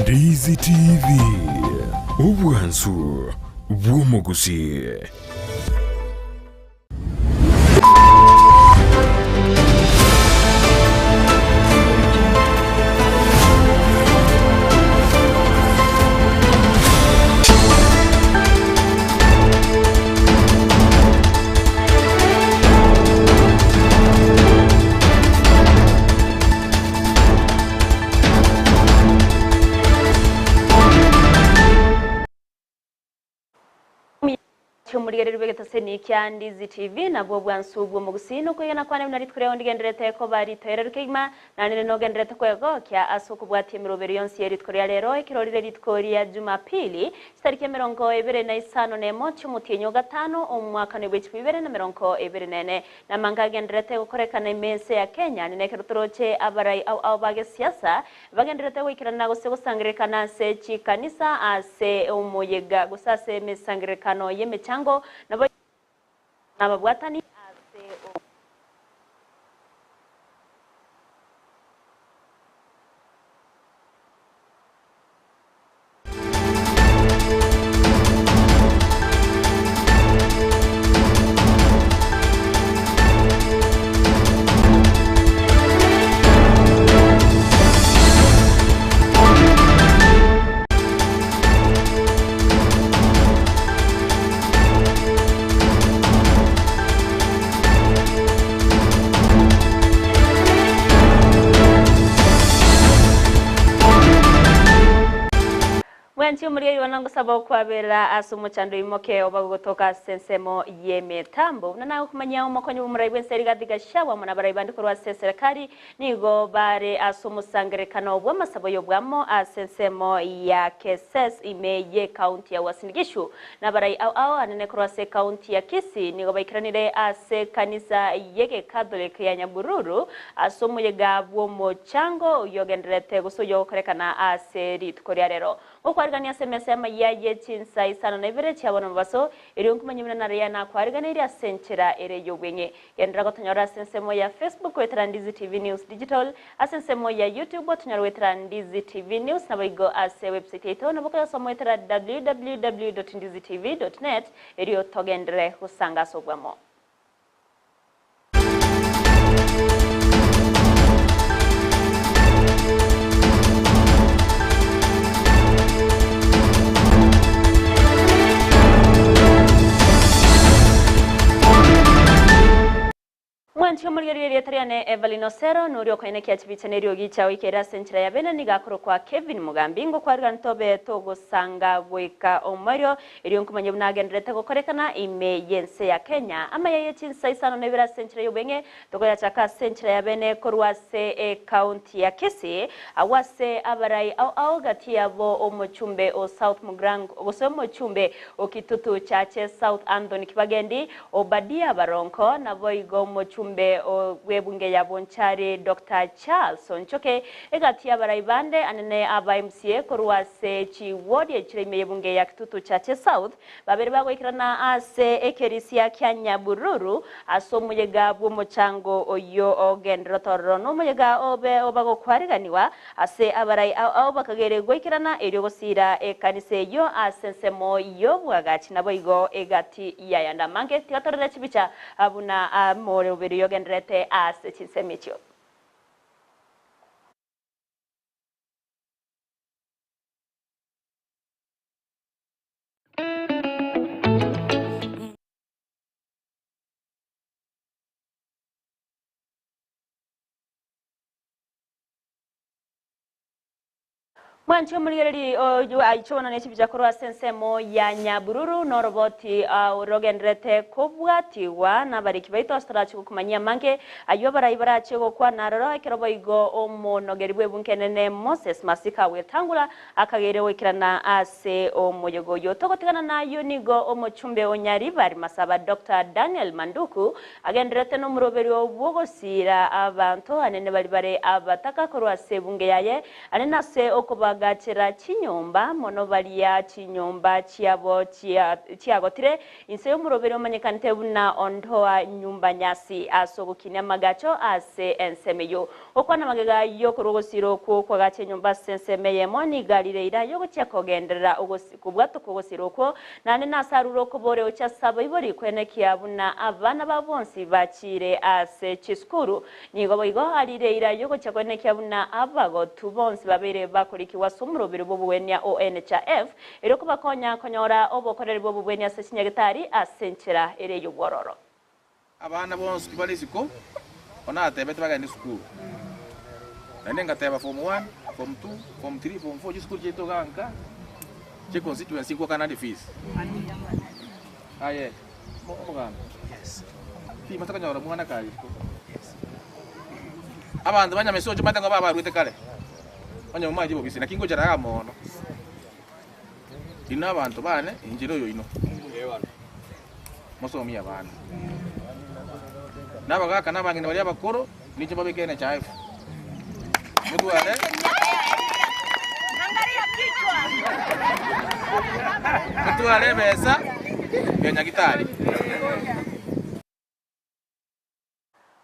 Ndizi TV, obwansu bw'omogusii. Omorigereria bw'egetaseni kia Ndizi TV nabwo obwansu bw'omogusii nokwegena kwane buna rituko riao ndigendererete koba ritoereru kegima Naende nogendererete kwegokia ase okobwatia emeroberio yonsi ye rituko ria rero, ekero rire rituko ria Jumapili, chitariki emerongo ebere na isano nemo chi'omotienyi o gatano, omwakano bwe chilifu ibere na emerongo ebere na ene. Namanga agendererete gokorekana ime ense ya Kenya, naende ekero toroche abarai ao ao ba gesiasa bagendererete goikerana gose gosangererekana ase chikanisa ase omoyega gose ase emesangererekano y'emechango, nabo nababwatani ase Mwenchi omoriai one ngosaba okwabera ase omochando oimoke oba gogotoka ase ensemo y'emetambo. Buna nagokomanyia omokonyi bw'omorai bw'ense Rigathi Gachagua amo nabarai bande korwa ase eserekari Nigo bare ase omosangererekano bw'amasabo y'obwamo ase ensemo ya Keses ime y'ekaunti ya Uasin Gishu. Nabarai ao ao anene korwa ase ekaunti ya Kisii nigo baikeranire ase ekanisa y'Egekatholiki ya Nyabururu ase omoyega bw'omochango oyio ogendererete gose oyio ogokorekana ase rituko ria rero. Gokwarigania ase emesa y'amayia ye chinsa isano na ibere chia bono mobaso, erio nkomanye buna naria nakwariganeirie ase enchera ere y'obweng'e. Genderera gotonyora ase ensemo ya Facebook goetera Ndizi TV News Digital, ase ensemo ya YouTube otonyore goetera Ndizi TV News, naboigo ase website yaito nabo okoyosoma goetera www.ndizitv.net erio togenderere gosanga ase obwamo. Mwanche omorigereria erieta riane Evelyn Osero, noria okoenekia chibicha na eriogi chiao oikere ase enchera ya bene nigo akorokwa Kevin Mugambi, ngokwarigani tobe togosanga goika omoerio, erio nkomanye buna agendererete gokorekana ime y'ense ya Kenya. Amaya ye chinsa isano na ibere ase enchera y'obweng'e tokoyachaka ase enchera ya bene korwa ase ecounty ya Kisii, agwo ase abarai ao ao gati yabo omochumbe o South Mugirango gose omochumbe o Kitutu Chache South Anthony Kibagendi, Obadia Baronko, naboigo omochumbe bw'ebunge ya Bonchari Doctor Charles Onchoke, egati y'abarai bande anene aba MCA korwa ase chiwodi echire ime y'ebunge ya Kitutu Chache South, babere bagoikerana ase ekerisia kia Nyabururu ase omoyega bw'omochango oyio ogenderete ororo nomoyega obe obagokwariganiwa Ase abarai ao ao bakagere goikerana erio gosiira ekanisa eyio ase ensemo y'oboagachi naboigo egati y'ayande amange. Tiga torore chibicha buna amoroberi ogendererete ase chinsemo echio. Mwanche omorigereria oyio aiche bono ne chibicha korwa ase ensemo ya Nyabururu, na oroboti rogendererete kobwatigwa nabariki baito ase torache gokumanyia amange ayio abarai barache gokwana aroro. Ekero boigo omonogeri bw'ebunke enene Moses Masika Wetangula akageire goikerana ase omoyega oyio. Togotigana nayio nigo omochumbe o Nyaribari Masaba Doctor Daniel Manduku Agendererete nomoroberio bw'ogosiira abanto anene baria bare abataka korwa ase ebunge yaye, anene ase koagachera chinyomba, mono baria chinyomba chiabo chiagotire inse y'omoroberi omanyekanete buna Ondoa Nyumba Nyasi ase ogokinia amagacho ase ensemo eyio. Gokwana magega y'okorwa ogosira okwo kwagacha enyomba ase ensemo eyemo nigo arire eira y'ogochia kogenderera kobwatoka ogosira okwo, naende nase arure okobore gochia ase abaibori kwenekia buna abana babo bonsi bachiire ase chisukuru. Nigo boigo arire eira y'ogochia kwenekia buna abagotu bonsi babeire bakorikigwa ase omoroberi bw'obogwenia o NHIF, erio kobakonya konyora obokoreri bw'obobweni ase chinyagitari ase enchera ere y'obwororo. Abana bonsi bare isiko onatebete bagende esukuru. Naende ngateba form one, form two, form three, form four chisukuru chiaito iga nka chie constituency nkoakana ande fees. Aye omogambi timanyete konyora omwana kare isiko. Abanto ba Nyamesocho omanyete ng'a babarwete kare, onye momaeti bobisi naki ngochera iga mono. Inwe abanto baane, inche noyoino. Mosomie abana. Na abagaaka na abang'ina baria abakoro, ninche mbabeke NHIF. Motware motware ebesa ya nyagitari.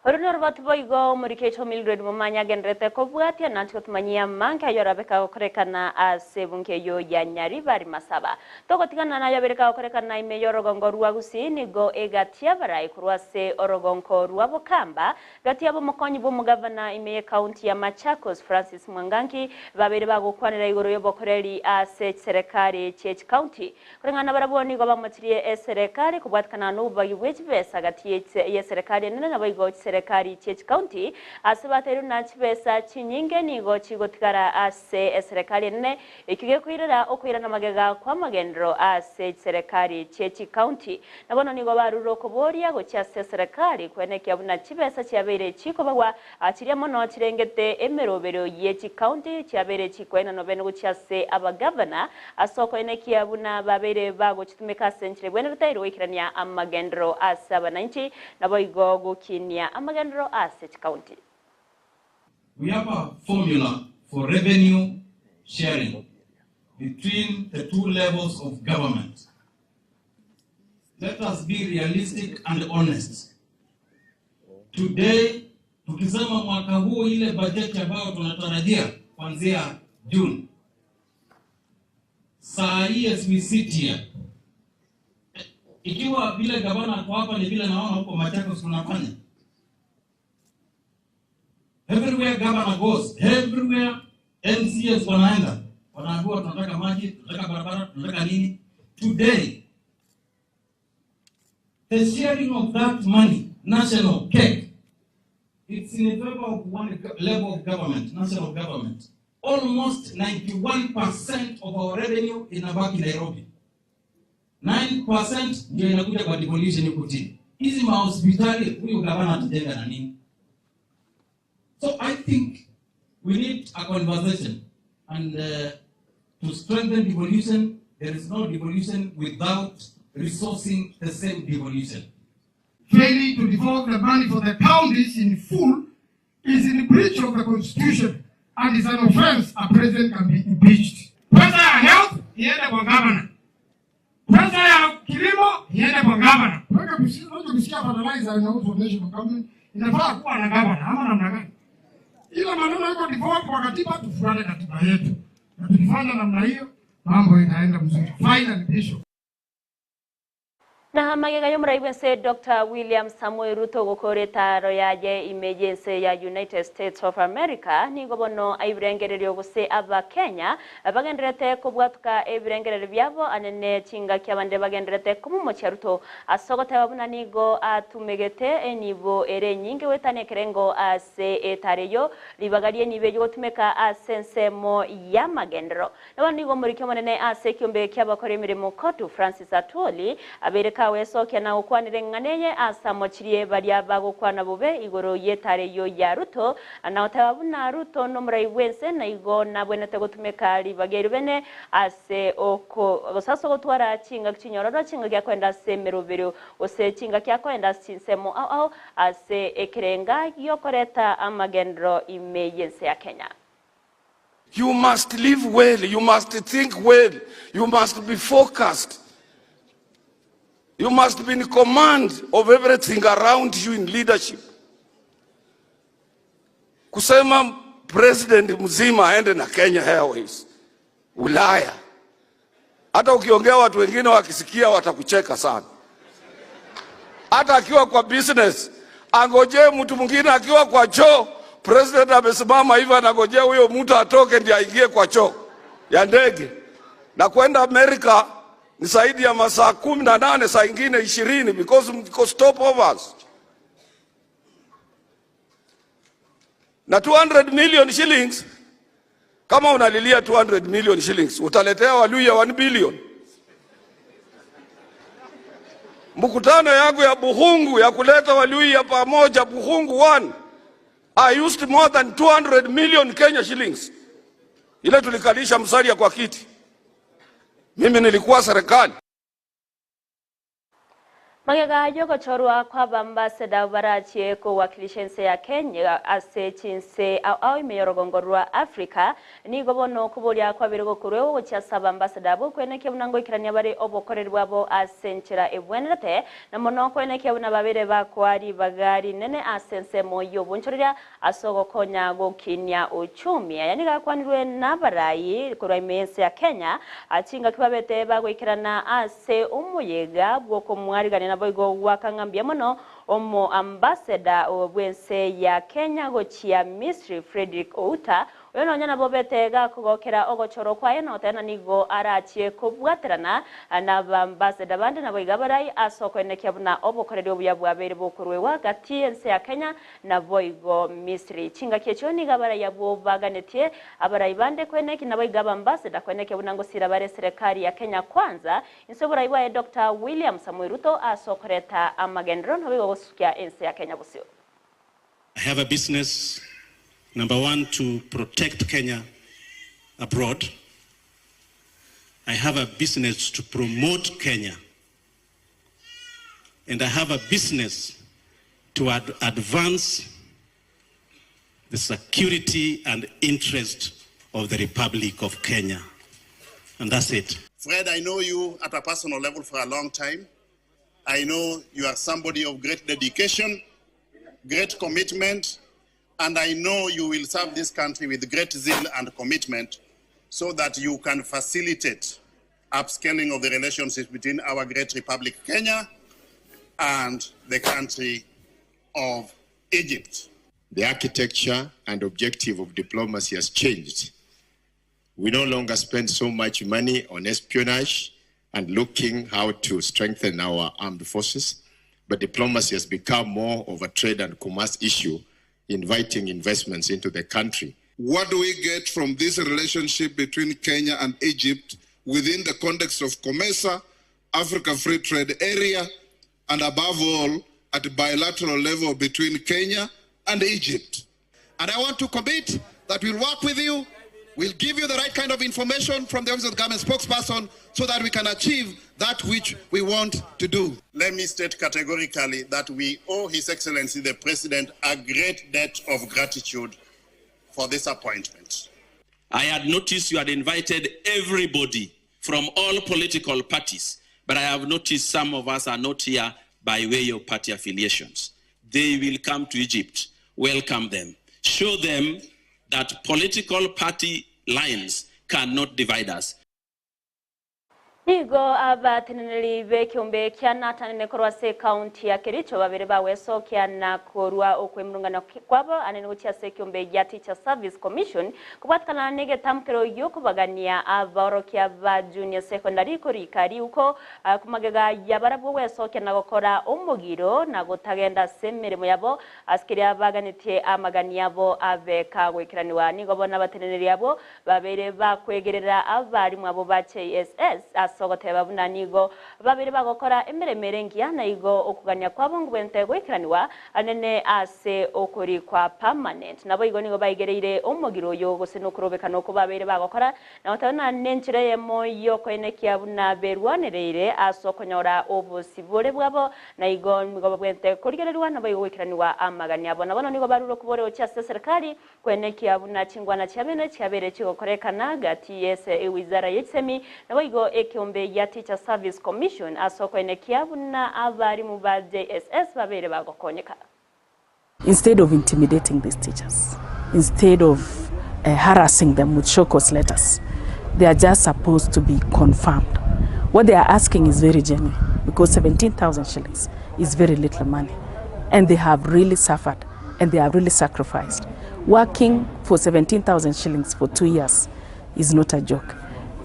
Oro noroboti boigo omorikeicho Mildred Momanyi agendererete kobwatia na gotumanyia amange ayio arabe kagokorekana ase ebunge eyio ya Nyaribari Masaba. Togotigana nayo abere kagokorekana ime y'orogongo rwa Gusii nigo egati y'abarai korwa ase orogongo rwa Bokamba gati yabo omokonyi bw'omogavana ime y'ecounty ya Machakos Francis Mwangangi babeire bagokwanera igoro y'obokoreri ase chiserekari chi'echicounty Koreng'ana nabarabwo nigo bamochirie eserekari kobwatikana nobobagi bwe chibesa gati y'eserekari enene naboigo chiserekari chie chikaunti, ase bateirwe na chibesa chinyinge nigo chigotigara ase eserekari enene, ekio gekoirera okoirana magega kw'amagenderero ase chiserekari chie chikaunti. Na bono nigo barure okoboria gochia ase eserekari koenekia buna chibesa chiabeire chikobagwa chiria mono chirengete emeroberio ye chikaunti chiabeire chikoenanwa bene gochia ase abagavana Ase okoenekia buna babeire bagochitumeka ase enchera ebwenerete ere goikerania amagenderero ase abananchi, naboigo gokinia amagenderero ase chikaunti. We have a formula for revenue sharing between the two levels of government. Let us be realistic and honest. Today tukisema mwaka huu ile bajeti ambayo tunatarajia kuanzia June Saa hii as we sit here, ikiwa vile gavana ako hapa ni vile naona huko Machakos tunafanya everywhere governor goes, everywhere MCAs wanaenda wanaambiwa tunataka maji, tunataka barabara, tunataka nini. Today the sharing of that money, national cake, it's in favor of one level of government, national government. Almost 91% of our revenue inabaki Nairobi. 9% ndio inakuja kwa devolution huku chini. Hizi mahospitali huyu gavana atajenga na nini? So I think we need a conversation and uh, to strengthen devolution, there is no devolution without resourcing the same devolution. Failing to devolve the money for the counties in full is in breach of the constitution and is an offense a president can be impeached. Pesa ya health iende kwa governor. Pesa ya kilimo iende kwa governor. Weka kusikia fertilizer inauzwa national government inafaa kuwa na governor ama namna gani? Ila maneno iko devolved kwa katiba, tufuate katiba yetu, na tukifanya namna hiyo mambo itaenda mzuri. Finally, Bishop. Na magega y'omorai bw'ense Doctor William Samoei Ruto gokora etaaro yaye ime y'ense ya United States of America, nigo bono aibirengererio gose Abakenya bagendererete kobwatuka ebirengererio biabo ane ne chingaki abande bagendererete komomochia Ruto ase ogoteba buna nigo atumegete enibo ere enyinge goetania ekerengo ase etaaro eyio ribaga ri'enibo eyio gotumeka ase ensemo y'amagenderero. Na bono nigo omoriki omonene ase ekiombe ki'abakori emeremo Kotu Francis Atwoli abeire kagoesokia na gokwanera eng'ana eye ase amochirie baria bagokwana bobe igoro y'etara eyio ya Ruto, na goteba buna Ruto nomorai bw'ense na igo nabwenerete gotumeka ribaga erio bene ase oko gose ase ogotwara chingaki chinyororo chingaki akoenda ase emeroberio gose chingaki akoenda ase chinsemo ao ao ase ekerenga giokoreta amagenderero ime y'ense ya Kenya. You must live well, you must think well, you must be focused. You must be in command of everything around you in leadership. Kusema president mzima aende na Kenya Airways Ulaya, hata ukiongea watu wengine wakisikia watakucheka sana. Hata akiwa kwa business angojee mtu mwingine akiwa kwa choo, president amesimama hivyo anangojea huyo mtu atoke ndiye aingie kwa choo ya ndege. Na kwenda Amerika ni zaidi ya masaa 18, saa ingine 20 because mko stopovers. Na 200 million shillings, kama unalilia 200 million shillings utaletea Waluhya 1 billion. Mkutano yangu ya Bukhungu ya kuleta Waluhya pamoja, Bukhungu 1, I used more than 200 million Kenya shillings. Ile tulikalisha Musalia kwa kiti. Mimi nilikuwa serikali. Magega y'ogochorwa kw'abambassador barachie kowakilisha ense ya Kenya ase chinse ao ao ime y'orogongo rwa Africa, nigo bono okoboria kwabeire gokorwa gochia ase abambassador abwo kwenekia buna ngoikerania bare obokoreri bwabo ase enchera ebwenerete, na mono kwenekia buna babeire bakoa ribaga rinene ase ensemo y'obonchoreria ase ogokonya gokinia uchumi. Aya nigo akwanirwe nabarai korwa ime y'ense ya Kenya, chingaki babete bagoikerana ase omoyega bw'okomwarigania naboigo goaka ng'a mbuya mono omoambassador bw'ense ya Kenya gochia Misri Frederick Outa, oyo nonya nabo obete gakogokera ogochorwa kwaye na goteba ng'a nigo arachie kobwaterana nabambassador bande naboigo abarai ase okoenekia buna obokoreri obuya bwabeire bokoruegwa gati y'ense ya Kenya Naboigo Misiri. Chingaki echio nigo abarai abwo baganetie abarai bande kweneki naboigo abambassador kweneki buna ngosira bare eserekari ya Kenya Kwanza inse oborai bwaye Doctor William Samoei Ruto ase okoreta amagenderero naboigo gosukia ense ya Kenya bosio. I have a business, number one, to protect Kenya abroad. I have a business to promote Kenya. And I have a business to ad advance the security and interest of the Republic of Kenya. And that's it. Fred, I know you at a personal level for a long time. I know you are somebody of great dedication, great commitment, and I know you will serve this country with great zeal and commitment so that you can facilitate upscaling of the relationships between our great republic Kenya and the country of Egypt. The architecture and objective of diplomacy has changed. We no longer spend so much money on espionage and looking how to strengthen our armed forces, but diplomacy has become more of a trade and commerce issue, inviting investments into the country. What do we get from this relationship between Kenya and Egypt within the context of COMESA, Africa Free Trade Area, and above all, at bilateral level between Kenya and Egypt? And I want to commit that we'll work with you, we'll give you the right kind of information from the Office of the Government Spokesperson so that we can achieve that which we want to do. Let me state categorically that we owe His Excellency the President a great debt of gratitude for this appointment. I had noticed you had invited everybody from all political parties, but I have noticed some of us are not here by way of party affiliations. They will come to Egypt. Welcome them. Show them that political party lines cannot divide us. Nigo abateneneri b'ekeombe kia Natanene korwa ase ekaunti ya Kericho babere bagwesokia na korua okwemurungana kwabo anene gochia ase ekeombe gia Teacher Service Commission kobwatekana negetamkero gi'okobagania abaorokia ba Junior Secondary korika riuko komagega yabarabwo gwesokia na gokora omogiro na gotagenda ase emeremo yabo ase keria baganetie amagani abo abe kagoikeranigwa. Nigo bono abateneneri abwo babeire bakwegerera abarimu abwo ba JSS ase ase ogoteba buna nigo babere bagokora emeremo ere engiya na igo okogania kwabo ngobwente goikeranigwa anene ase okorikwa permanent. Naboigo nigo baigereire omogiro oyo gose nokorobekana okwo babeire bagokora na goteba buna nenchera eyemo y'okoenekia buna berwanereire ase okonyora obosibore bwabo Na igo nigo babwenerete korigererigwa naboigo goikeranigwa amagani abo. Na bono nigo barure okobora gochia ase eserekari, koenekia buna chingwana chiabene chiabeire chigokorekana gati y'ese ewizara ye chisemi, naboigo ekeombe gia Teacher Service Commission ase okoenekia buna abarimu ba JSS babeire bagokonyeka. Instead of intimidating these teachers, instead of harassing them with show cause letters, they are just supposed to be confirmed. What they are asking is very genuine because 17,000 shillings is very little money and they have really suffered and they have really sacrificed. Working for 17,000 shillings for two years is not a joke.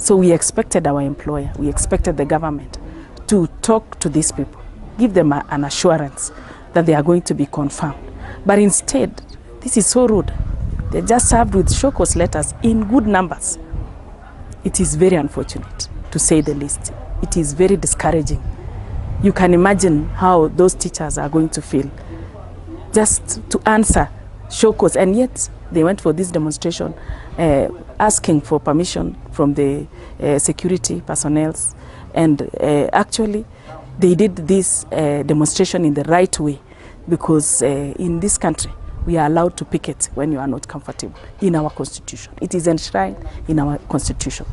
So we expected our employer, we expected the government to talk to these people, give them a, an assurance that they are going to be confirmed. But instead, this is so rude. They're just served with show cause letters in good numbers. It is very unfortunate, to say the least. It is very discouraging. You can imagine how those teachers are going to feel just to answer show cause. And yet, they went for this demonstration uh, asking for permission from the uh, security personnel. And uh, actually, they did this uh, demonstration in the right way because uh, in this country, we are allowed to picket when you are not comfortable in our constitution. It is enshrined in our constitution.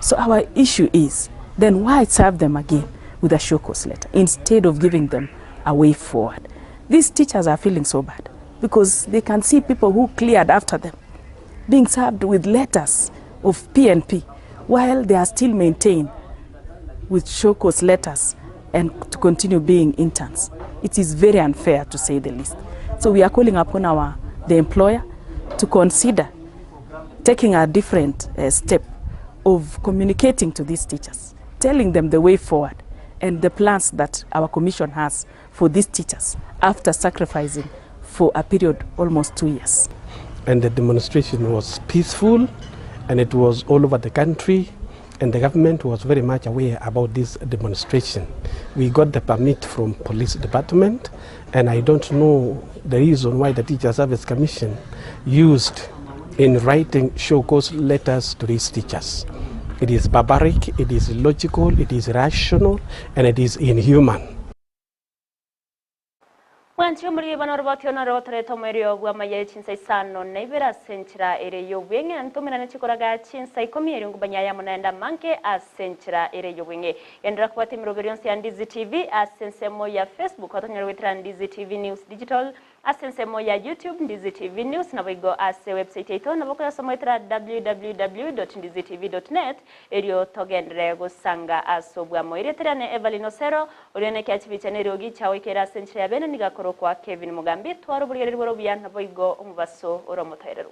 So our issue is then why serve them again with a show cause letter instead of giving them a way forward? These teachers are feeling so bad because they can see people who cleared after them being served with letters of PNP while they are still maintained with show cause letters and to continue being interns. It is very unfair to say the least. So we are calling upon our the employer to consider taking a different step of communicating to these teachers, telling them the way forward and the plans that our commission has for these teachers after sacrificing for a period almost two years. And the demonstration was peaceful and it was all over the country and the government was very much aware about this demonstration. We got the permit from police department and I don't know the reason why the Teacher Service Commission used in writing show cause letters to these teachers. It is barbaric, it is illogical, it is irrational, and it is inhuman. Mwanche omoriri bono oroboti onore gotoreta omoerio bw'amaya e chinsa isano na ibere ase enchera ere y'obweng'e, ntomerane chikoraga chinsa ikomi erio ngumanye ayamo naende amange ase enchera ere y'obweng'e. Genderera kobwata emeroberi yonsi ya Ndizi TV ase ensemo ya Facebook otonyore goetera Ndizi TV News Digital Ase ensemo ya YouTube, Ndizi TV News, naboigo ase website yaito nabo okoyasoma goetera www.ndizitv.net erio togenderere gosanga ase obwamo. Erieta riane Evelyn Osero, oria one ekiachi bicha neriogi chiagoikera ase enchera ya bene nigo akorokwa Kevin Mugambi. Twara oborigereria bore obuya naboigo omobaso ore omotoereru.